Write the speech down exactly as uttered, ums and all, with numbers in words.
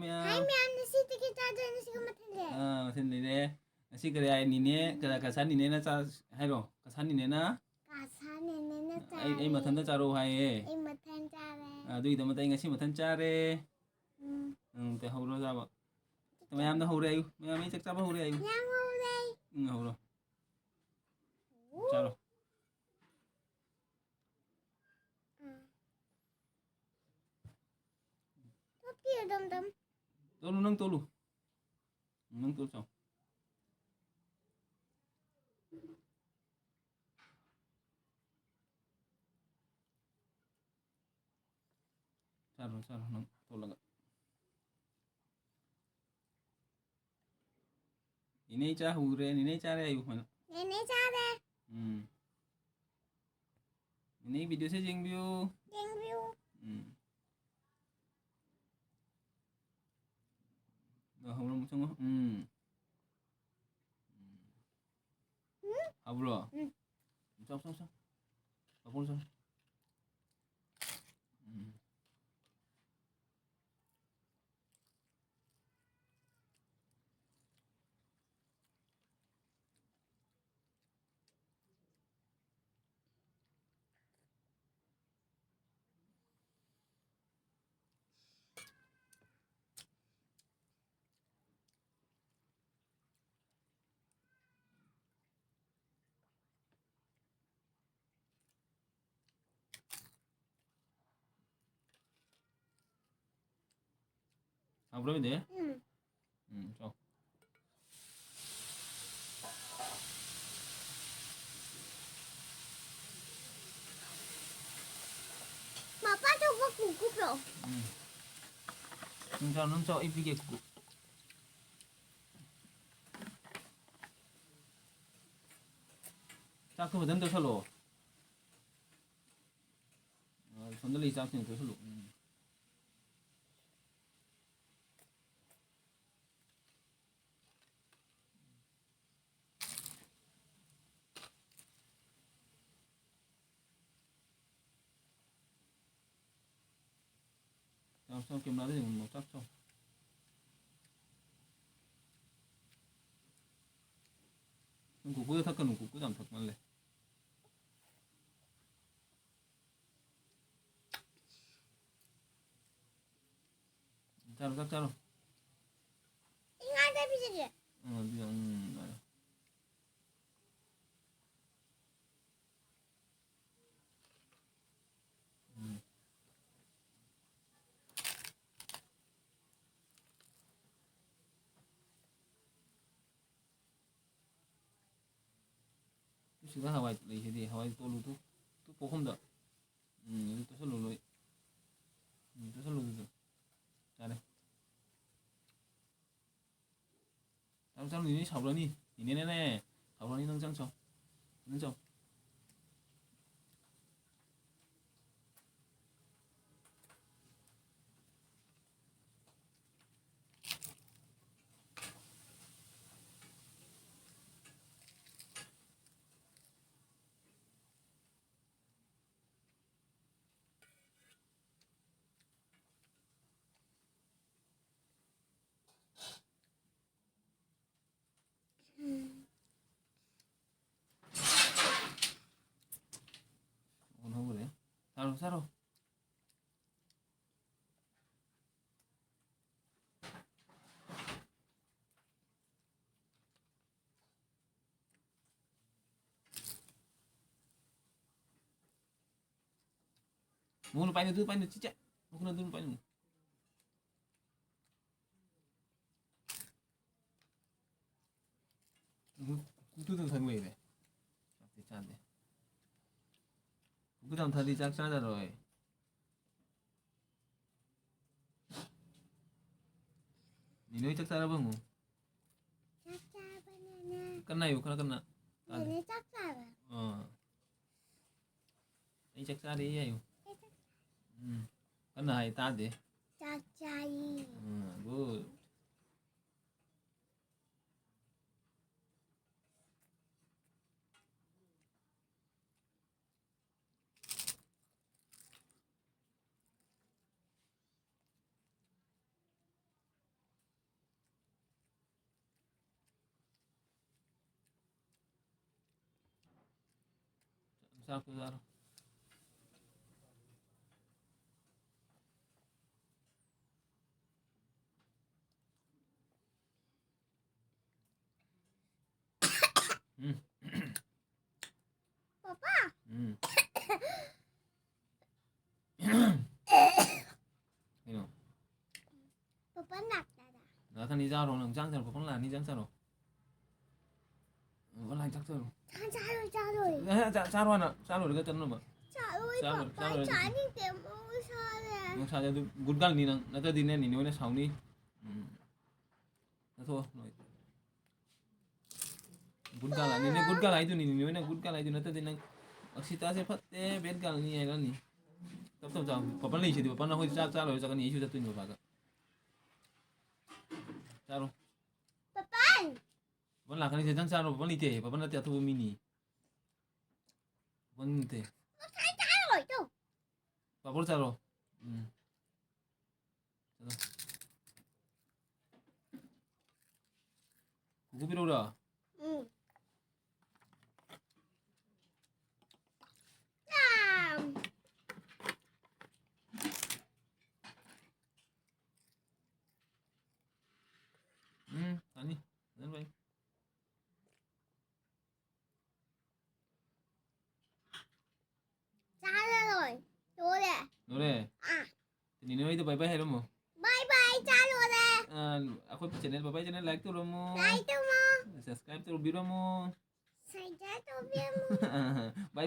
ꯃꯌꯥꯝ꯫ ꯍꯥꯏ ꯃꯌꯥꯝ, ꯉꯁꯤꯗꯤ ꯀꯩ ꯆꯥꯗꯣꯏꯅꯣ? ꯉꯁꯤꯒ ꯃꯊꯦꯜ ꯂꯩ? ꯑꯥ, ꯃꯊꯦꯜ ꯂꯩꯔꯦ꯫ ꯉꯁꯤ ꯀꯔꯤ ꯍꯥꯏ? ꯅꯤꯅꯦ, ꯀ-, ꯀꯁꯥ ꯅꯤꯅꯦꯅ ꯆꯥ-, ꯍꯥꯏꯔꯣ꯫ ꯀꯁꯥ ꯅꯤꯅꯦꯅ ꯑꯩ, ꯑꯩ ꯆꯥꯔꯦ꯫ ꯃꯊꯟꯇ ꯆꯥꯔꯛꯑꯣ ꯍꯥꯏꯌꯦ꯫ ꯑꯩ ꯃꯊꯟ ꯆꯥꯔꯦ꯫ ꯑꯗꯨꯒꯤꯗꯃꯛꯇ ꯑꯩ ꯉꯁꯤ ꯃꯊꯟ ꯆꯥꯔꯦ꯫ ꯎꯝ꯫ ꯎꯝ, ꯇ ꯍꯧꯔꯣ ꯆꯥꯕ꯫ ꯃꯌꯥꯝꯅ ꯍꯧꯔꯦ ꯍꯥꯏꯌꯨ꯫ ꯃꯌꯥꯝ ꯑꯩ ꯆꯥꯛ ꯆꯥꯕ ꯍꯧꯔꯦ ꯍꯥꯏꯌꯨ꯫ ꯃꯌꯥꯝ ꯍꯧꯔꯦ꯫ ꯎꯝ, ꯍꯧꯔꯣ꯫ ꯎ꯫ ꯆꯥꯔꯣ꯫ ꯎꯝ꯫ ꯇꯣꯠꯄꯤꯌꯨ, ꯗꯝ ꯗꯝ꯫ ꯇꯣꯠꯂꯨ, ꯅꯪ ꯇꯣꯠꯂꯨ꯫ ꯅꯪ ꯇꯣꯠꯂꯨ ꯆꯥꯎ꯫ ꯆꯥꯔꯣ, ꯆꯥꯔꯣ, ꯅꯪ ꯇꯣꯠꯂꯒ꯫ ꯅꯤꯅꯦ ꯆꯥ ꯍꯧꯔꯦ, ꯅꯤꯅꯦ ꯆꯥꯔꯦ ꯍꯥꯏꯌꯨ ꯍꯥꯏꯅ꯫ ꯅꯤꯅꯦ ꯆꯥꯔꯦ꯫ ꯎꯝ꯫ ꯅꯤꯅꯦ videoꯁꯦ ꯌꯦꯡꯕꯤꯌꯨ꯫ ꯌꯦꯡꯕꯤꯌꯨ꯫ ꯎꯝ꯫ ꯅꯪ ꯍꯧꯔꯝꯃꯨ ꯆꯪꯉꯣ꯫ ꯎꯝ꯫ ꯎꯝ꯫ ꯎꯝ꯫ ꯍꯥꯎꯕ꯭ꯔꯣ? ꯎꯝ꯫ ꯆꯥꯎ, ꯆꯥꯎ, ꯆꯥꯎ꯫ ꯄꯥꯐꯣꯔ ꯆꯥꯎ꯫ ꯎꯝ꯫ ꯍꯥꯎꯕ꯭ꯔꯣ, ꯏꯅꯦ? ꯎꯝ꯫ ꯎꯝ, ꯆꯥꯎ꯫ ꯃꯄꯥ ꯆꯧꯕ ꯀꯨꯀꯨ ꯄ꯭ꯔꯣ꯫ ꯎꯝ꯫ ꯅꯪ ꯆꯥꯎ, ꯅꯪ ꯆꯥꯎ, ꯑꯩ ꯄꯤꯒꯦ ꯀꯨꯀꯨ꯫ ꯆꯥꯛꯇꯣ ꯐꯖꯅ ꯇꯣꯠꯁꯜꯂꯣ꯫ ꯑ, ꯁꯣꯝꯗ ꯂꯩ ꯆꯥꯛꯁꯤꯡꯗꯣ ꯇꯣꯠꯁꯜꯂꯣ꯫ ꯎꯝ꯫ ꯆꯥꯎ, ꯆꯥꯎ, cameraꯗ ꯌꯦꯡꯉꯨ, ꯆꯥꯛ ꯆꯥꯎ꯫ ꯀꯨꯀꯨꯗ ꯊꯛꯀꯅꯨ, ꯀꯨꯀꯨꯗ ꯌꯥꯝ ꯊꯛꯃꯜꯂꯦ꯫ ꯆꯥꯔꯣ, ꯆꯥꯛ ꯆꯥꯔꯣ꯫ ꯏꯉꯥꯗ ꯄꯤꯖꯒꯦ꯫ ꯎꯝ, ꯑꯗꯨꯗꯤ, ꯎꯝ, ꯌꯥꯔꯦ꯫ ꯎꯝ꯫ ꯁꯤꯗ ꯍꯋꯥꯏ ꯂꯩꯁꯤꯗꯤ, ꯍꯋꯥꯏ ꯇꯣꯠꯂꯨ ꯇꯨ, ꯇꯨ ꯄꯣꯛꯐꯝꯗ꯫ ꯎꯝ, ꯑꯗꯨ ꯇꯣꯠꯁꯜꯂꯨ ꯂꯣꯏ꯫ ꯎꯝ, ꯇꯣꯠꯁꯜꯂꯨ ꯑꯗꯨꯁꯨ꯫ ꯌꯥꯔꯦ꯫ ꯆꯪ, ꯆꯪ, ꯅꯦꯅꯦ ꯁꯥꯎꯔꯅꯤ꯫ ꯅꯦꯅꯦꯅꯦ ꯁꯥꯎꯔꯅꯤ, ꯅꯪ ꯆꯪ, ꯆꯪ꯫ ꯅꯪ ꯆꯪ꯫ ꯑꯣꯟꯍꯧꯈ꯭ꯔꯦ꯫ ꯁꯥꯔꯣ, ꯁꯥꯔꯣ꯫ ꯃꯉꯣꯟꯗ ꯄꯥꯏꯅꯨ, ꯑꯗꯨ ꯄꯥꯏꯅꯨ, ꯆꯤꯆꯦ꯫ ꯃꯈꯨꯠꯅ ꯑꯗꯨꯝ ꯄꯥꯏꯅꯨ꯫ ꯎꯝ, ꯀꯨꯀꯨꯗꯨ ꯊꯛ ꯂꯩꯔꯦ꯫ ꯆꯥꯛꯇꯤ ꯆꯥꯗꯦ꯫ ꯀꯨꯀꯨ ꯌꯥꯝ ꯊꯛꯑꯗꯤ ꯆꯥꯛ ꯆꯥꯗꯔꯣꯏ꯫ ꯅꯤꯅꯣꯏ ꯆꯥꯛ ꯆꯥꯔꯕ ꯍꯪꯉꯨ꯫ ꯆꯥꯛ ꯆꯥꯔꯕ ꯅꯦꯅꯦ? ꯀꯟꯅ ꯍꯥꯏꯌꯨ, ꯈꯔ ꯀꯟꯅ꯫ ꯇꯥꯗꯦ꯫ ꯅꯦꯅꯦ ꯆꯥꯛ ꯆꯥꯔꯕ? ꯑꯥ꯫ ꯑꯩ ꯆꯥꯛ ꯆꯥꯔꯦ ꯍꯥꯏꯌꯨ꯫ ꯑꯩ ꯆꯥꯛ ꯎꯝ꯫ ꯀꯟꯅ ꯍꯥꯏ ꯇꯥꯗꯦ꯫ ꯆꯥꯛ ꯆꯥꯏ꯫ ꯎꯝ, good꯫ ꯆꯥꯛꯇꯣ ꯆꯥꯔꯣ꯫ ꯎꯝ꯫ ꯄꯄꯥ꯫ ꯎꯝ꯫ ꯀꯩꯅꯣ? ꯄꯄꯥ ꯂꯥꯛꯇꯥꯔꯥ? ꯂꯥꯛꯀꯅꯤ, ꯆꯥꯔꯣ ꯅꯪ, ꯆꯥꯛ ꯆꯥꯔꯣ, ꯄꯄꯥ ꯂꯥꯛꯑꯅꯤ, ꯆꯥꯛ ꯆꯥꯔꯣ꯫ ꯄꯄꯥ ꯂꯥꯛꯑꯅꯤ, ꯆꯥꯛ ꯆꯥꯔꯣ꯫ ꯆꯥ-, ꯆꯥꯔꯣꯏ, ꯆꯥꯔꯣꯏ꯫ ꯑꯦ, ꯆꯥ-, ꯆꯥꯔꯣ ꯍꯥꯟꯅ, ꯆꯥ ꯂꯣꯏꯔꯒ ꯆꯠꯅꯕ꯫ ꯆꯥꯔꯣꯏ, ꯆꯥꯔꯣꯏ, ꯄꯄꯥ, ꯆꯥꯔꯣꯏ꯫ ꯆꯥꯅꯤꯡꯗꯦ, ꯃꯣꯔꯣꯛ ꯁꯥꯔꯦ꯫ ꯅꯨꯡꯁꯥꯗ ꯑꯗꯨ good girlꯅꯤ ꯅꯪ, ꯅꯠꯇ꯭ꯔꯗꯤꯅꯦ ꯅꯤꯅꯦ ꯍꯣꯏꯅ ꯁꯥꯎꯅꯤ꯫ ꯎꯝ꯫ ꯆꯠꯊꯣꯛꯑꯣ, ꯅꯣꯏ꯫ Good girl ꯍꯥꯏꯅꯤꯅꯦ, good girl ꯍꯥꯏꯗꯨꯅꯤ, ꯅꯤꯅꯦ ꯍꯣꯏꯅ good girl ꯍꯥꯏꯗꯨ ꯅꯠꯇ꯭ꯔꯗꯤ ꯅꯪ ꯑꯛꯁꯤꯇꯥꯁꯦ ꯐꯠꯇꯦ, bad girlꯅꯤ ꯍꯥꯏꯔꯛꯑꯅꯤ꯫ ꯇꯞ ꯇꯞ ꯆꯥꯎ꯫ ꯄꯥꯄꯟ ꯂꯩꯁꯤꯗꯤ, ꯄꯥꯄꯟ ꯑꯩꯈꯣꯏ ꯆꯥꯛ ꯆꯥ ꯂꯣꯏꯔ ꯆꯠꯀꯅꯤ, ꯑꯩꯁꯨ ꯆꯠꯇꯣꯏꯅꯤ ꯄꯥꯄꯥꯒ꯫ ꯆꯥꯔꯣ꯫ ꯄꯥꯄꯟ! ꯄꯥꯄꯟ ꯂꯥꯛꯀꯅꯤ, ꯁꯤꯗꯪ ꯆꯥꯔꯣ, ꯄꯥꯄꯟ ꯂꯩꯇꯦ, ꯄꯥꯄꯟ ꯅꯠꯇꯦ, ꯑꯇꯣꯞꯄ ꯃꯤꯅꯤ꯫ ꯄꯥꯄꯟ ꯅꯠꯇꯦ꯫ ꯉꯁꯥꯏ ꯆꯥꯔꯣꯏꯗꯣ꯫ ꯄꯥꯄꯣꯔ ꯆꯥꯔꯣ꯫ ꯎꯝ꯫ ꯆꯠꯂꯣ꯫ ꯀꯨꯀꯨ ꯄꯤꯔꯛꯎꯔꯣ? ꯎꯝ꯫ ꯌꯥꯝ꯫ ꯎꯝ, ꯌꯥꯅꯤ꯫ ꯐꯖꯅ ꯄꯥꯏ꯫ ꯆꯥꯔꯔꯣꯏ꯫ ꯂꯣꯏꯔꯦ꯫ ꯂꯣꯏꯔꯦ? ꯑꯥ꯫ ꯅꯤꯅꯦ ꯍꯣꯏꯗ bye bye ꯍꯥꯏꯔꯝꯃꯣ꯫ Bye bye, ꯆꯥ ꯂꯣꯏꯔꯦ꯫ ꯑꯥ, ꯑꯩꯈꯣꯏ channel, ꯄꯥꯄꯥꯏ channel like ꯇꯧꯔꯝꯃꯣ꯫ Like ꯇꯧꯔꯝꯃꯣ꯫ Subscribe ꯇꯧꯕꯤꯔꯝꯃꯣ꯫ Subscribe ꯇꯧꯕꯤꯔꯝꯃꯣ꯫ Bye